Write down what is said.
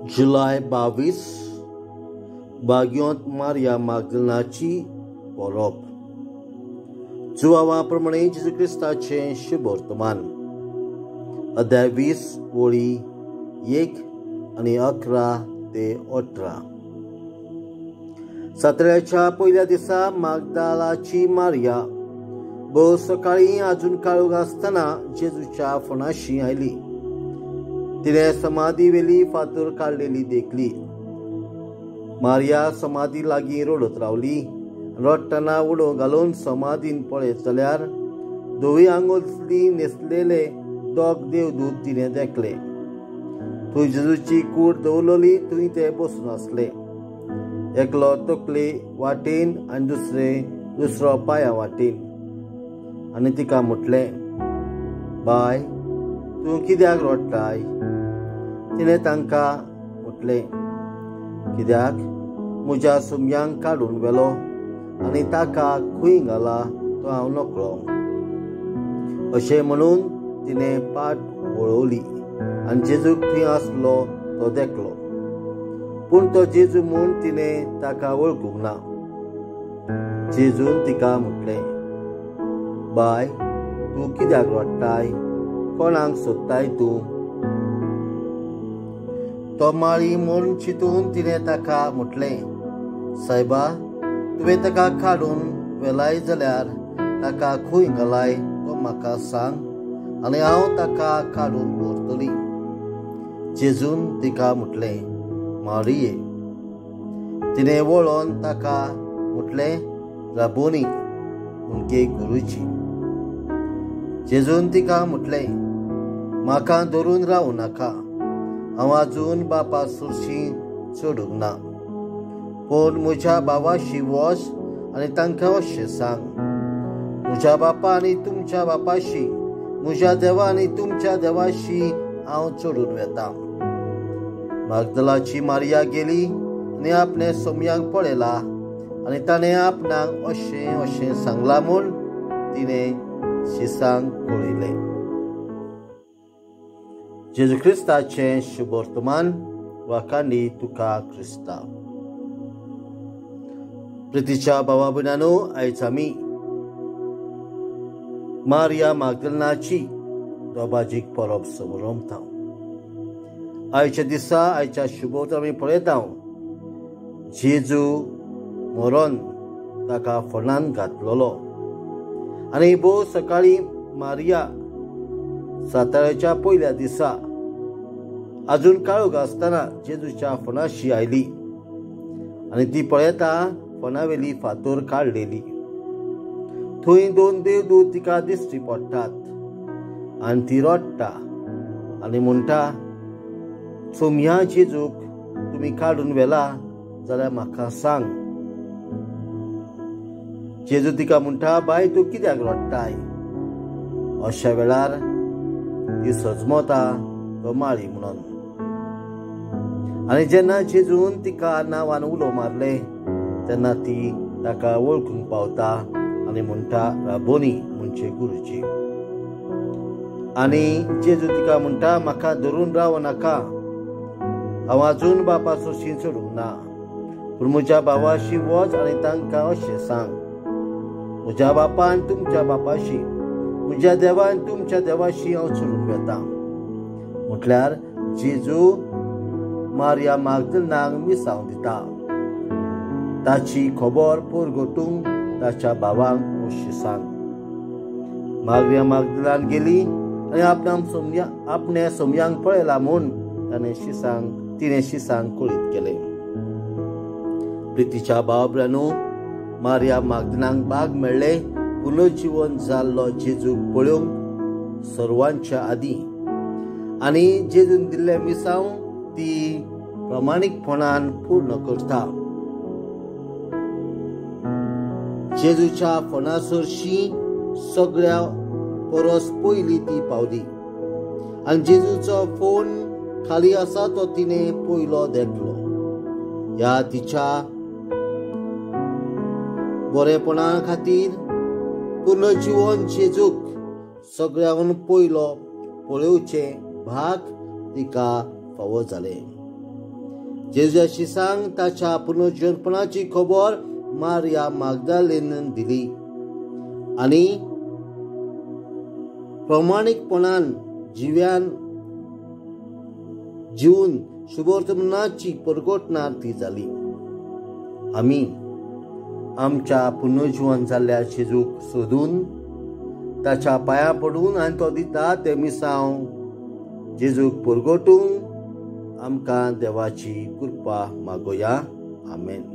जुलय 22 बाग्योंत Maria माग्दलनाची परब. जुवावा प्रमाणे जेजू क्रिस्ताचें शुभवर्तमान. अध्याय 20 ओळी 1 आनी 11 ते 18. सातऱ्याच्या पयल्या दिसा माग्दालाची मारिया भोव सकाळीं आजून काळोख आसतना जेजूच्या फोणाशी आयली. तिणें समाधी वेली फातर काडलेली देखली. मारिया समाधी लागीं रडत रावली. रडटना उडो घालून समाधीन पळयत जाल्यार धवी आंगोतली न्हेसलेले दोग देवदूत तिणें देखले. थंय जेजूची कूड दवरलेली थंय ते बसून आसले. एकलो तकले वाटेन आनी दुसरो पांया वाटेन. आनी तिका म्हटलें, बाय, तूं कित्याक रडटाय? तिणें तांकां म्हटलें, कित्याक म्हज्या सुमयांक काडून व्हेलो आनी ताका खंय घाला तो हांव नकळो. अशें म्हणून तिणें पाट वळवली आनी जेजूक थंय आसलो तो देखलो, पूण तो जेजू म्हूण तिणें ताका वळखूंक ना. जेजून तिका म्हटलें, बाय, तूं कित्याक रडटाय? कोणाक सोदताय तूं? तो माळी म्हूण चिंतून तिणें ताका म्हटलें, सायबा, तुवें ताका काडून व्हेलाय जाल्यार ताका खंय घालाय तो म्हाका सांग आनी हांव ताका काडून व्हरतली. जेजून तिका म्हटलें, मारिये. तिणें वळोन ताका म्हटलें, राबोनी, म्हणजे गुरुजी. जेजून तिका म्हटलें, म्हाका धरून रावूं नाका, हांव आजून बापा सुरशी चडूंक ना, पूण म्हज्या भावाशी वच आनी तांकां अशें सांग, म्हज्या बापा आनी तुमच्या बापाशी, म्हज्या देवा आनी तुमच्या देवाशी हांव चडून वेता. माग्दलाची मारिया गेली आनी आपणे सोमयांक पळयला आनी ताणें आपणाक अशें अशें सांगलां म्हूण तिणें शिसांक कळयलें. जेजू क्रिस्ताचें शुभवर्तमान. वाखाणी तुका क्रिस्ता. प्रितीच्या भावा भयणांनो, आयज आमी मारिया माग्दलनाची दोबाजीक परब समरमता. आयच्या दिसा आयच्या शुभवर्तमान आमी पळयता, जेजू मरोन ताका फोंडान घातलेलो आनी भोव सकाळीं मारिया साताऱ्याच्या पयल्या दिसा आजून काळोख आसतना जेजूच्या फोंडाशी आयली आनी ती पळयता फोंडावेली फातर काडलेली. थंय दोन देवदूत तिका दिश्टी पडटात आनी ती रडटा आनी म्हणटा, सोमया जेजूक तुमी काडून व्हेला जाल्यार म्हाका सांग. जेजू तिका म्हणटा, बाय, तूं कित्याक रडटाय? अशा वेळार ती सजमता तो माळी म्हणून. आनी जेन्ना जेजून तिका नांवान उलो मारले तेन्ना ती ताका वळखूंक पावता आनी म्हणटा, राबोनी, म्हणजे गुरुजी. आनी जेजू तिका म्हणटा, म्हाका धरून रावं नाका, हांव आजून बापा सोशी चडूंक ना, पूण म्हज्या भावाशी वच आनी तांकां अशें सांग, म्हज्या बापा आनी तुमच्या बापाशी, म्हज्या देवा आनी तुमच्या देवाशी हांव चलून वेता. म्हटल्यार जेजू मारिया माग्दलनाक मिसांव दिता. ताची खबर परगटूंक ताच्या भावांक अशें सांग. मारिया माग्दलान गेली आनी आपणे सोमयांक पळयला म्हूण ताणें तिणें शिसांक कळीत केलें. प्रितीच्या भाव भयणांनो, मारिया माग्दलनाक भाग मेळ्ळें पुनर्जिवन जाल्लो जेजूक पळोवंक सर्वांच्या आदीं आनी जेजून दिल्लें मिसांव ती प्रामाणीकपणान पूर्ण करता. जेजूच्या फोंडा सरशीं सगळ्या परस पयली ती पावली आनी जेजूचो फोन खाली आसा तो तिणें पयलो देखलो. ह्या तिच्या बरेपणा खातीर पुनर्जिवन जेजूक सगळ्याहून पयलो पळोवचें भाग तिका फावो जालें. जेजुच्या सांग ताच्या पुनर्जीवनपणाची खबर मारिया मागदालेन दिली आनी प्रामाणीकपणान जिव्यान जिवन शुभवर्तमानाची परगटणार ती जाली. आमी आमच्या पुनर्जीवन जाल्ल्या जेजूक सोदून ताच्या पांयां पडून आनी तो दिता ते मिसांव जेजूक परगटून आमकां देवाची कृपा मागोया. आमेन.